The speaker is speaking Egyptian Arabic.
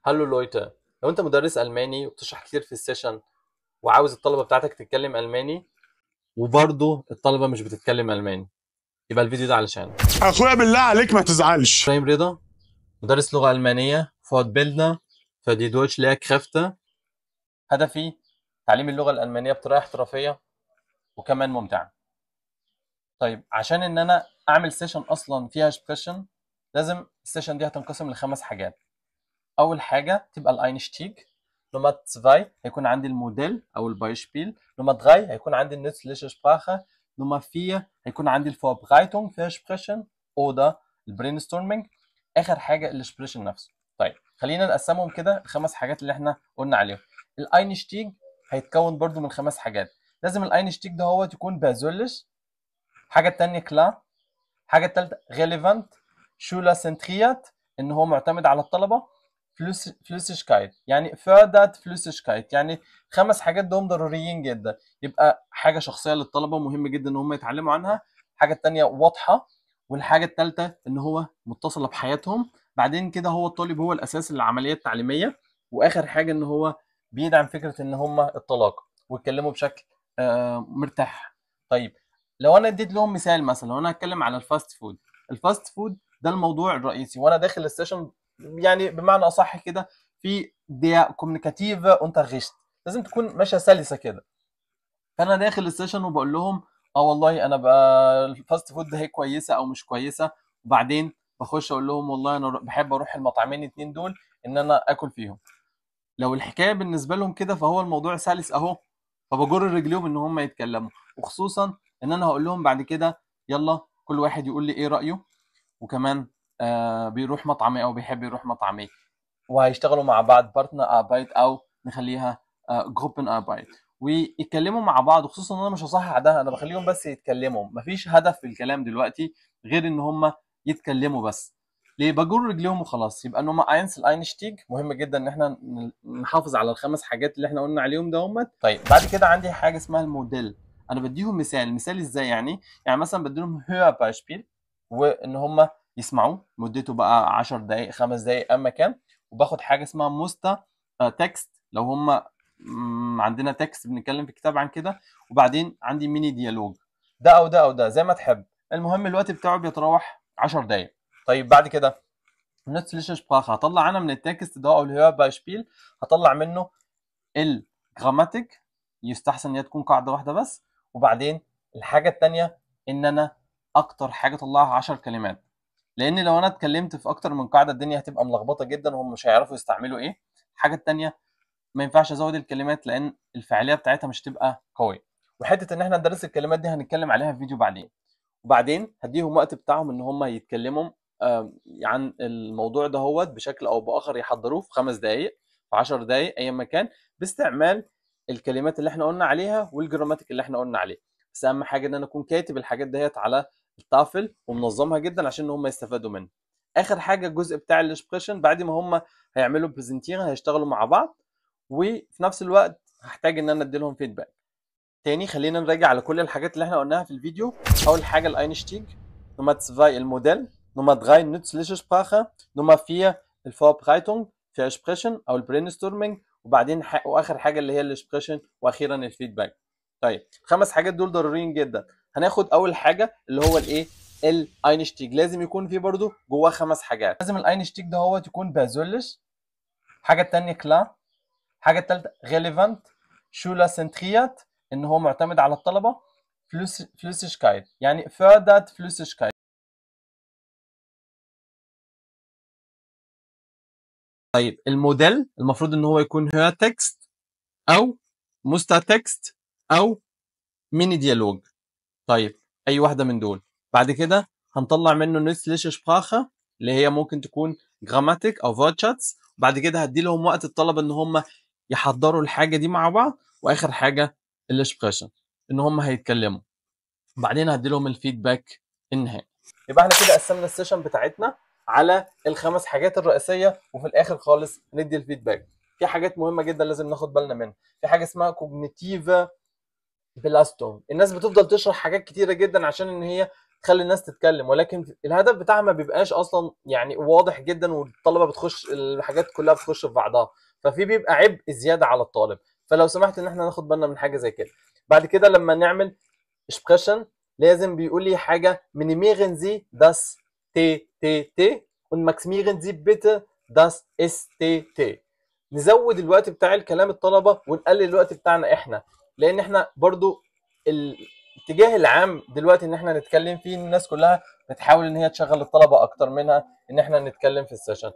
Hallo Leute، لو انت مدرس الماني وبتشرح كتير في ال session وعاوز الطلبة بتاعتك تتكلم الماني وبرضه الطلبة مش بتتكلم الماني، يبقى الفيديو ده علشان اخويا بالله عليك ما تزعلش. ابراهيم رضا، مدرس لغة المانية، Fortbildner für die Deutschlehrkräfte. هدفي تعليم اللغة الالمانية بطريقة احترافية وكمان ممتعة. طيب عشان ان انا اعمل session اصلا فيها sprechen، لازم ال session دي هتنقسم لخمس حاجات. اول حاجة تبقى ال Einstieg، Nummer 2 هيكون عندي ال Modell او ال Beispiel، Nummer 3 هيكون عندي ال nützliche Sprache، Nummer 4 هيكون عندي ال Vorbereitung für Sprechen oder ال Brainstorming، اخر حاجة ال Sprechen نفسه. طيب خلينا نقسمهم كده الخمس حاجات اللي احنا قلنا عليهم. ال Einstieg هيتكون برضو من خمس حاجات. لازم ال Einstieg ده هو يكون persönlich، حاجة الثانية klar، حاجة الثالثة relevant، schülerzentriert ان هو معتمد على الطلبة، Flüssigkeit يعني fördert Flüssigkeit، يعني خمس حاجات دول ضروريين جدا. يبقى حاجة شخصية للطلبة مهم جدا ان هم يتعلموا عنها، الحاجة الثانية واضحة، والحاجة الثالثة ان هو متصلة بحياتهم، بعدين كده هو الطالب هو الاساس للعملية التعليمية، واخر حاجة ان هو بيدعم فكرة ان هم الطلاقه ويتكلموا بشكل مرتاح. طيب لو انا اديت لهم مثال، مثلا لو انا هتكلم على ال fast food، ال fast food ده الموضوع الرئيسي وانا داخل ال session، يعني بمعنى اصح كده في der kommunikative Unterricht لازم تكون ماشية سلسه كده. فانا داخل ال session وبقول لهم والله انا بقى ال fast food ده هي كويسة او مش كويسة، وبعدين بخش اقول لهم والله انا بحب اروح المطعمين اتنين دول ان انا اكل فيهم. لو الحكاية بالنسبة لهم كده فهو الموضوع سلس اهو، فبجر رجليهم ان هم يتكلموا، وخصوصا ان انا هقول لهم بعد كده يلا كل واحد يقول لي ايه رايه، وكمان بيروح مطعم ايه او بيحب يروح مطعم ايه، وهيشتغلوا مع بعض Partnerarbeit او نخليها Gruppenarbeit، ويتكلموا مع بعض. وخصوصا ان انا مش هصحح ده، انا بخليهم بس يتكلموا، مفيش هدف في الكلام دلوقتي غير ان هم يتكلموا بس. ليه؟ بجر رجليهم وخلاص. يبقى ان هم eins ال Einstieg مهم جدا ان احنا نحافظ على الخمس حاجات اللي احنا قلنا عليهم ده. طيب بعد كده عندي حاجة اسمها ال Modell. انا بديهم مثال، مثال ازاي يعني؟ يعني مثلا بديلهم Hörbeispiel وان هم يسمعوه مدته بقى 10 دقائق 5 دقائق اما كان، وباخد حاجة اسمها Mustertext لو هم عندنا Text بنتكلم في كتاب عن كده، وبعدين عندي Mini Dialog، ده او ده او ده زي ما تحب، المهم الوقت بتاعه بيتراوح 10 دقائق. طيب بعد كده nützliche Sprache هطلع انا من ال Text ده او ال Hörbeispiel هطلع منه ال Grammatik، يستحسن ان هي تكون قاعدة واحدة بس، وبعدين الحاجة الثانية ان انا اكتر حاجة اطلعها 10 كلمات، لان لو انا اتكلمت في اكتر من قاعدة الدنيا هتبقى ملخبطة جدا وهم مش هيعرفوا يستعملوا ايه. الحاجة الثانية ما ينفعش ازود الكلمات لان الفاعلية بتاعتها مش هتبقى قوية، وحتة ان احنا ندرس الكلمات دي هنتكلم عليها في فيديو بعدين. وبعدين هديهم وقت بتاعهم ان هم يتكلموا عن الموضوع ده هوت بشكل او باخر، يحضروه في 5 دقائق في 10 دقائق ايا ما كان، باستعمال الكلمات اللي احنا قلنا عليها وال Grammatik اللي احنا قلنا عليه. بس اهم حاجة ان انا اكون كاتب الحاجات ديت على ال Tafel ومنظمها جدا عشان ان هم يستفادوا منه. اخر حاجة الجزء بتاع ال Sprechen، بعد ما هم هيعملوا präsentieren هيشتغلوا مع بعض، وفي نفس الوقت هحتاج ان انا ادي لهم feedback. تاني خلينا نراجع على كل الحاجات اللي احنا قلناها في الفيديو. اول حاجة ال Einstieg، Nummer 2 ال Modell، Nummer 3 nützliche Sprache، Nummer 4 ال Vorbereitung für Sprechen او ال Brainstorming، وبعدين واخر حاجة اللي هي ال Sprechen، واخيرا ال feedback. طيب الخمس حاجات دول ضروريين جدا. هناخد اول حاجة اللي هو الايه؟ ال Einstieg. لازم يكون فيه برضو جواه خمس حاجات. لازم ال Einstieg ده هو يكون persönlich، حاجة الثانية klar، حاجة الثالثة relevant، schülerzentriert ان هو معتمد على الطلبة، Flüssigkeit يعني fördert Flüssigkeit. طيب ال Modell المفروض ان هو يكون Hörtext او Mustertext او Mini Dialog. طيب اي واحدة من دول. بعد كده هنطلع منه nützliche Sprache اللي هي ممكن تكون Grammatik او Wortschatz. بعد كده هدي لهم وقت الطلبة ان هم يحضروا الحاجة دي مع بعض، واخر حاجة ال Sprechen ان هم هيتكلموا، بعدين هدي لهم ال feedback النهائي. يبقى احنا كده قسمنا ال session بتاعتنا على الخمس حاجات الرئيسية، وفي الاخر خالص ندي ال feedback. في حاجات مهمة جدا لازم ناخد بالنا منها. في حاجة اسمها kognitive Belastung، الناس بتفضل تشرح حاجات كتيرة جدا عشان ان هي تخلي الناس تتكلم، ولكن الهدف بتاعها ما بيبقاش اصلا يعني واضح جدا، والطلبة بتخش الحاجات كلها بتخش في بعضها، ففي بيبقى عبء زيادة على الطالب. فلو سمحت ان احنا ناخد بالنا من حاجة زي كده. بعد كده لما نعمل sprechen لازم بيقول لي حاجة minimieren Sie das T T T und maximieren Sie bitte das S T T. نزود الوقت بتاع الكلام الطلبة ونقلل الوقت بتاعنا احنا، لان احنا برضو الاتجاه العام دلوقتي ان احنا نتكلم فيه، الناس كلها بتحاول ان هي تشغل الطلبة اكتر منها ان احنا نتكلم في ال session.